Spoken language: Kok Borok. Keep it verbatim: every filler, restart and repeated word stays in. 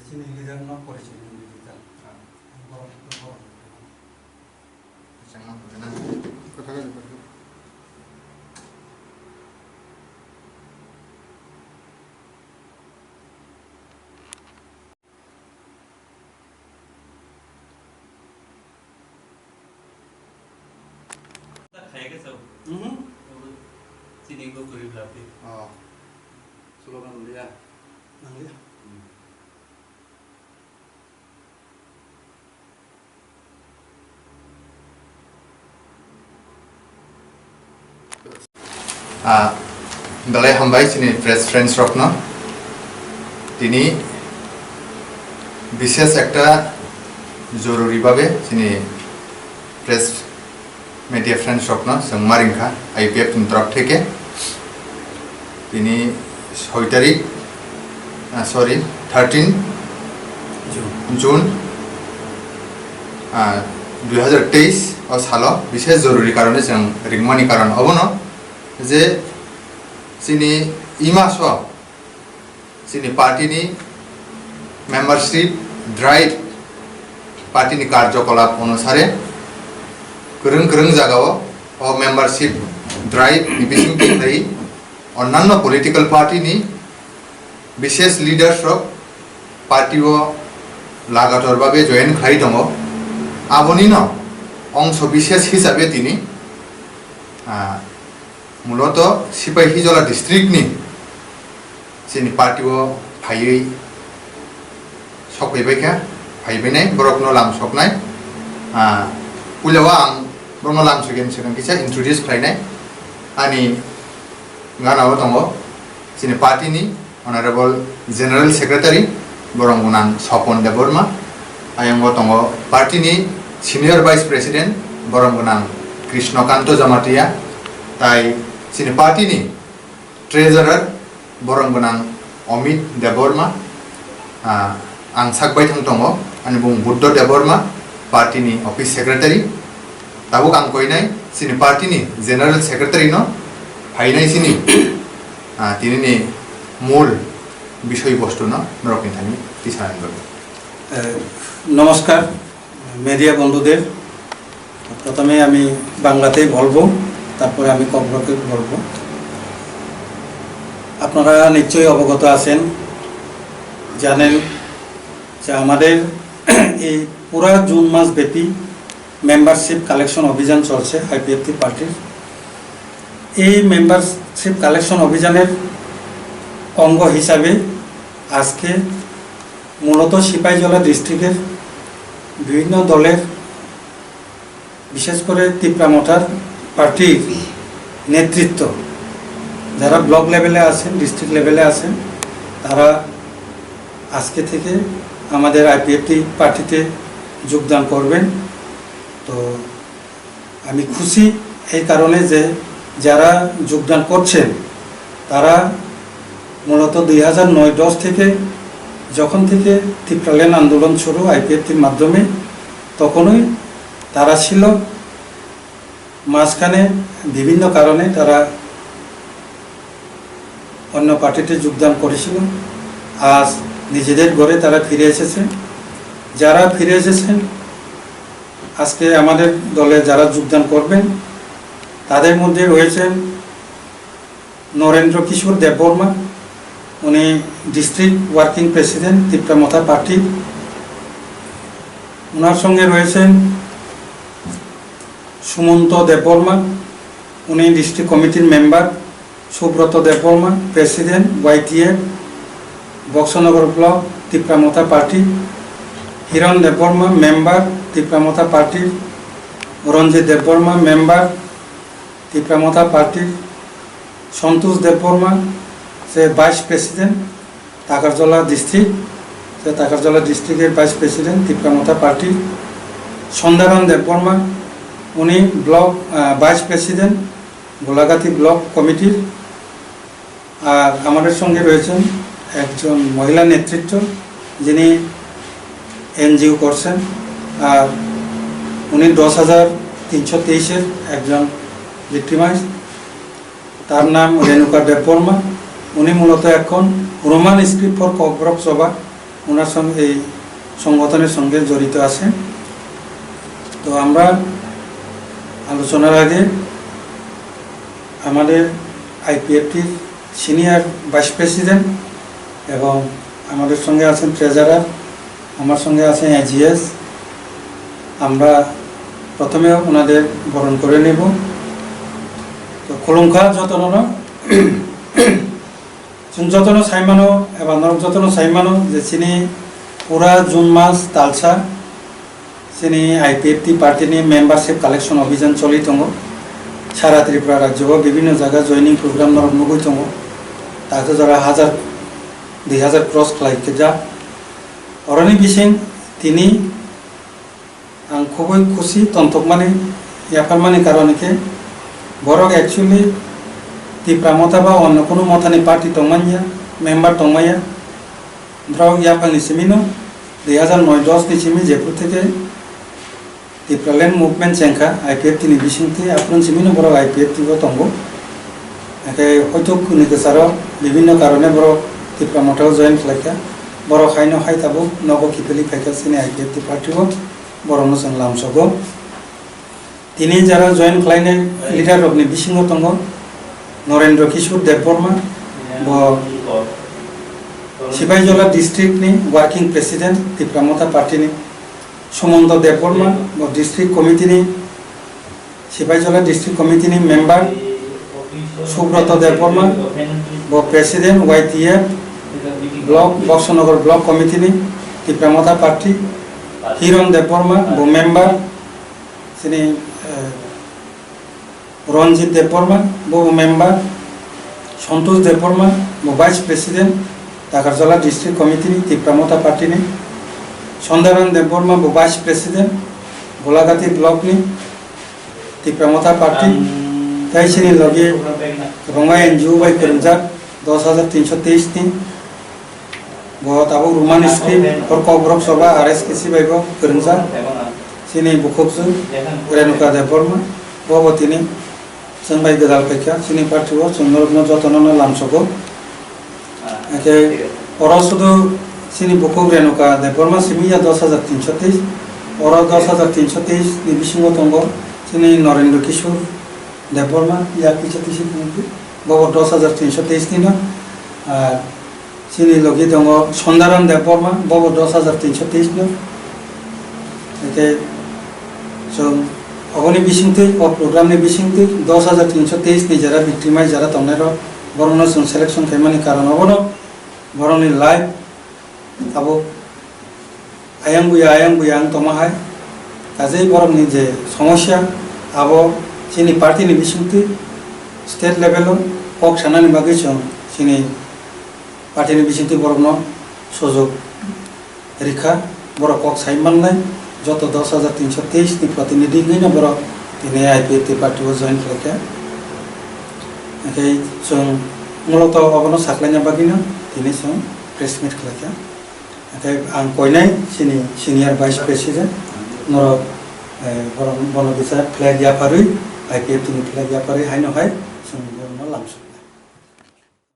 Chini leader no porichoi nang di ta. Borok, borok. Khaya khe chao. Mhm. Chini bo kwrwi bwlaphi. Oh. Slogan liya. Nang liya. Hmm. Ah, belai hambai chini press friends rokno. Tini bishes ekta joruri babe chini press media friends rokno chwng ma ringkha I P F ni torok theke. Tini soi tarik, ah, sorry, thirteen June, ah, dui hazar teis o salo bishes joruri karone chwng ringmani karon obono je chini imaso chini party ni membership drive, party ni karjokolap onusare kwrwng kwrwng jagao o membership drive ni bisingtwi tei onnanno political party ni bishes leaders rok party o lagator babe join khlai tongo. Abonino ongso bishes hisabe tini, ah, muloto Sipahijola district ni chini party o phaiwi sokphaibaikha, phaibainai borokno lam soknai. Ah, puila o ang borokno lam sokya swkang kisa introduce khlainai. Ani gana o tongo chini party ni Honorable General Secretary, borom gwnang Sopon Debbarma. Ayang o tongo party ni Senior Vice President, borom gwnang Krishnakanto Jamatia. Tai chini party ni Treasurer, borom gwnang Amit Debbarma. Ah, ang sak baithang tongo, ani bung Buddho Debbarma, party ni office secretary. Tabuk ang koinai chini party ni general secretary no phainai chini, ah, tini ni mul bisoi bostu no norok ni thani tisa nani bagwi. এ, নমস্কার মিডিয়া বন্ধুদের। প্রথমে আমি বাংলাতেই বলবো, তারপরে আমি ককবরকে বলবো। আপনারা নিশ্চয়ই অবগত আছেন, জানেন যে আমাদের এই পুরা জুন মাস ব্যাপী মেম্বারশিপ কালেকশন অভিযান চলছে আইপিএফটি পার্টির। এই মেম্বারশিপ কালেকশন অভিযানের অঙ্গ হিসাবে আজকে মূলত সিপাহীজলা ডিস্ট্রিক্টের বিভিন্ন দলের, বিশেষ করে তিপ্রা মথার পার্টির নেতৃত্ব, যারা ব্লক লেভেলে আছেন, ডিস্ট্রিক্ট লেভেলে আছেন, তারা আজকে থেকে আমাদের আইপিএফটি পার্টিতে যোগদান করবেন। তো আমি খুশি এই কারণে যে যারা যোগদান করছেন, তারা মূলত দুই হাজার নয় দশ থেকে, যখন থেকে তিপ্রাল্যান্ড আন্দোলন শুরু আইপিএফটির মাধ্যমে, তখনই তারা ছিল। মাঝখানে বিভিন্ন কারণে তারা অন্য পার্টিতে যোগদান করেছিল। আজ নিজেদের ঘরে তারা ফিরে এসেছে। যারা ফিরে এসেছেন, আজকে আমাদের দলে যারা যোগদান করবেন, তাদের মধ্যে রয়েছেন নরেন্দ্র কিশোর দেববর্মা, উনি ডিস্ট্রিক্ট ওয়ার্কিং প্রেসিডেন্ট তিপ্রা মথা পার্টি। ওনার সঙ্গে রয়েছেন সুমন্ত দেববর্মা, উনি ডিস্ট্রিক্ট কমিটির মেম্বার, সুব্রত দেববর্মা, প্রেসিডেন্ট ওয়াইটিএফ বক্সনগর ব্লক তিপ্রা মথা পার্টি, হিরণ দেববর্মা, মেম্বার তিপ্রা মথা পার্টির, রঞ্জিত দেববর্মা, মেম্বার তিপ্রা মথা পার্টির, সন্তোষ দেববর্মা, সে ভাইস প্রেসিডেন্ট টাকারজলা ডিস্ট্রিক্ট, সে টাকারজলা ডিস্ট্রিক্টের ভাইস প্রেসিডেন্ট তিপ্রা মথা পার্টির, সন্ধ্যারাম দেববর্মা, উনি ব্লক, আহ, ভাইস প্রেসিডেন্ট গোলাঘাটি ব্লক কমিটির। আর আমাদের সঙ্গে রয়েছেন একজন মহিলা নেতৃত্ব, যিনি এনজিও করছেন, আর উনি দশ হাজার তিনশো তেইশের একজন ভিক্টিমাইজ। তার নাম রেণুকা দেববর্মা। উনি মূলত এখন রোমান স্ক্রিপ্ট ফর ককবরক সভা ওনার সঙ্গে, এই সংগঠনের সঙ্গে জড়িত আছে। তো আমরা আলোচনার আগে আমাদের আইপিএফটির সিনিয়র ভাইস প্রেসিডেন্ট এবং আমাদের সঙ্গে আছেন ট্রেজারার, আমার সঙ্গে আছেন এজিএস। আমরা প্রথমে ওনাদের বরণ করে নেব। তো খুলুমখা যতননো, chwng jotono sai mano eba norok jotono sai mano je chini pura June mas talsa chini IPFT party ni membership collection অভিযান choli tongo. Sara Tripura rajyo o bibhinno jaga joining program norok nugwi tongo. Takhe jora hajar, dui hajar cross khlai khe jak. Oroni bising tini ang khubui khusi tongthokmani, yapharmani karon hwnkhe borok actually Tipra Motha ba onno kunu mothani party tongmanya, member tongmaya. Borok yaphangni simino dui hajar noi dos ni simi jephru theke Tipraland movement chengkha IPFT ni bisingtwi, aphuru simino borok IPFT o tongo. Hake hoito kuni kwcharo bibhinno karone borok Tipra Motha o join khlaikha. Borok haino hai tabuk nogo kiphilwi phaikha chini IPFT party o. Borokno chwng lamsogo. Tini jara join khlainai leader rokni bisingo tongo Norendra Kishore Debbarma, bo Sipaijola district ni working president Tipra Motha party ni, Sumonto Debbarma, bo district committee ni, Sipaijola district committee ni member, Subroto Debbarma, bo president Y T F block, Boksonogor block committee ni Tipra Motha party, Hiron Debbarma, bo member, chini, eh, Ranjit Debbarma, bo member, Santosh Debbarma, bo vice president, Takarjala district committee ni Tipra Motha party ni, Sondaran Debbarma, bo vice president, Golagati block ni Tipra Motha party, tei chini logi kwbangma N G O bai kwrwngjak, dos hajar tinso teis ni, bo tabuk Roman script, hor Kokborok Soba, R S K C bai bo kwrwngjak. Chini bukhukjwk Renuka Debbarma, bo bo tini chwng bai gwdal phaikha, chini party o chwng norokno jotono no lamsogo. Hake oro sudu chini bukhuk Renuka Debbarma simi ya dos hajar tinso teis, oro dos hajar tinso teis ni bisingo tongo chini Norendra Kishore Debbarma, ya kisa tisi tongkhe, bo bo dos hajar tinso teis ni no, ar chini logi tongo Sondaran Debbarma, bo bo dos hajar tinso teis no. Hake chwng oboni bisingtwi, o program ni bisingtwi dos hajar tinso teis ni jara victimize jara tongnai rok, borokno chwng selection khaimani karon obono, borokni life abo ayang buya, ayang buya wng tongma hai. Kajei borokni je somosya, abo chini party ni bisingtwi state level o kok sanani bagwi chwng chini party ni bisingtwi borokno sujok rikha. Borok kok sai mannai, joto dos hajar tinso teis ni protinidhi wngwi no borok tini IPFT party o join khlaikha. Hake chwng muloto obono saklaina bagwi no tini chwng press meet khlaikha. Hake ang koinai chini senior vice president, norok, eh, bono, bono kisa flag yapharwi, IPFT ni flag yapharwi haino hai chwng borokno lamsok.